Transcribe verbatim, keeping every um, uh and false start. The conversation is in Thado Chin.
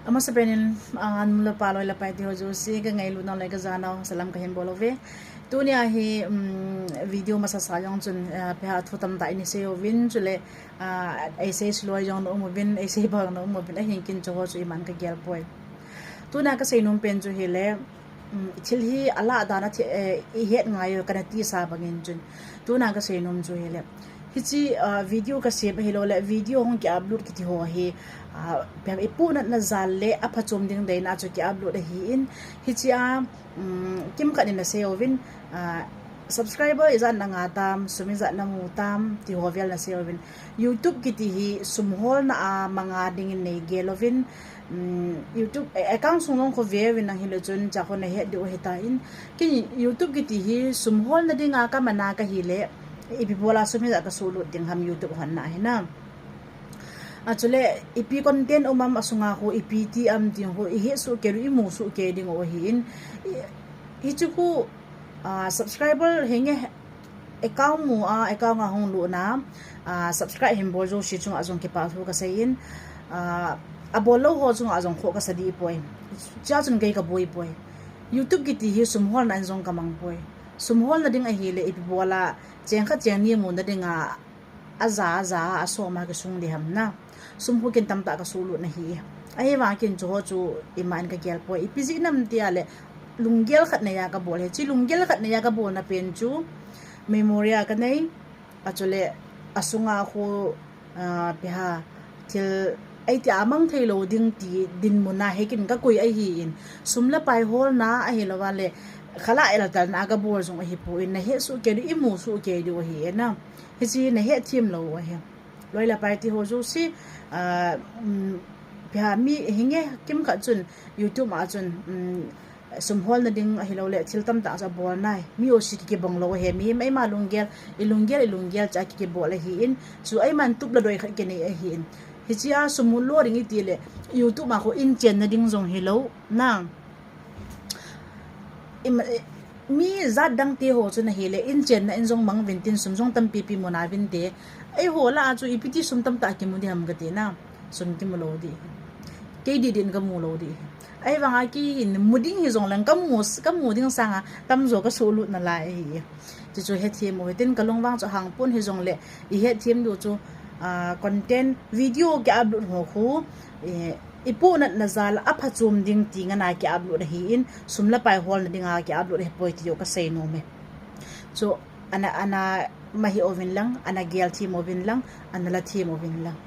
Amasapen in, ah, nu le pa loi le pai ti ho jouse, ka ngailut nau le ka jana u salam kahin bol uve. Tunia hi, um, video masasa jong chun, ah, ipi ham thu tamtah isei uvin, chule, ah, eisei suloi jong na um uvin, eisei bang na um uvin, ahin kin chu ho chu iman ka gel poi. Tunia ka seinom pen chu hile, um, thil hi alah dan a thi-, eh, ihet ngai u kana tisa bangin chun. Tunia ka seinom chu hile. Hiche, ah, video ka sem ahilou le, video hung ki upload kiti ho hi, ah, ipi ham ipoh natna jal le aphachom ding deina chu ki upload ahin. Hichea, um, kimkhat in asei uvin, ah, subscriber ijat na nga tam, sum ijat na mu tam, ti ho vel nasei uvin. YouTube kiti hi sum holna a manga dingin nei gel uvin, um, YouTube, eh, account sung jong khu ve uvin ahile chun, chua khu nahet diu ahitan. Kei YouTube kiti hi sum holna dinga ka mana ka hile, ipi bola sum ijat ka solut ding ham YouTube honna hi na. A chule, ipi content um am asunga khu, ipi ti am ti khu, ihet soh kei diu, imu soh kei diu ahin. I, hichu khu, ah, subscriber hinge, account mu a, account a hung lutna, ah, subscribe hin bol jouse chunga jong kipa thu ka seiyin, ah, abol lou ho chunga jong kho ka sa dih poi. Chua chun kei ka boi poi. YouTube kiti hi sum holna in jong ka mang poi. Sum holna ding ahile ipi bola cheng khat cheng ni muna dinga aja, aja, asoma kisung ding ham na. Sum khu kin tamtah ka solut na hi. Ahivang kin chu ho chu iman ka gel poi. Ipi jeh ham tia le, lunggel khat neiya ka bol e. Hiche lunggel khat neiya ka bolna pen chu memory a ka nei. A chule asunga khu, ah, ipi ham, thil eiti a mang thei lou ding ti dinmun a hi kin ka koi ahin. Sum le pai holna ahilou le, khala eltalna a ka bol jong ahipoi. Nahet soh kei diu, imu soh kei diu ahi na. Hiche nahet them lou u ahi. Loi le pai ti ho jouse, ah, um, ipi ham mi hinge kimkhat chun YouTube a chun, um, sum holna ding ahilou le thil tamtah chu abol nai. Mi jouse ki, kibang lou ahi. Mi, mi, eima lunggel, ilunggel, ilunggel chu a ki, kibol ahin. Chu eiman tup le doi khat kinei ahin. Hichea sum mu lou ding iti le YouTube a khu inchenna ding jong hilou na. Ima, eh, mi jat dang te ho chu na hile, inchenna in jong mang uvin tin sum jong tampi pi muna uvin te. Eiho lah a chu ipi ti sum tamtah kimu ding ham kati na. Sum kimu lou ding. Kei dih dih in ka mu lou ding. Ahivang a kei hin mu ding hijong leng ka mu, ka mu ding sanga tamjo ka solut nalai ahi. Chuchu hethem u hitin ka lungvang chu ahang pon hijong le, ihethem diu chu, ah, content video ki upload ho khu, eh, ipoh natna jal a aphachom ding ti ngen a ki upload ahin, sum le pai holna dinga ki upload ahipoi ti jong ka seinom e. Chu ana, ana mahi uvin lang, ana gel them uvin lang, ana la them uvin lang.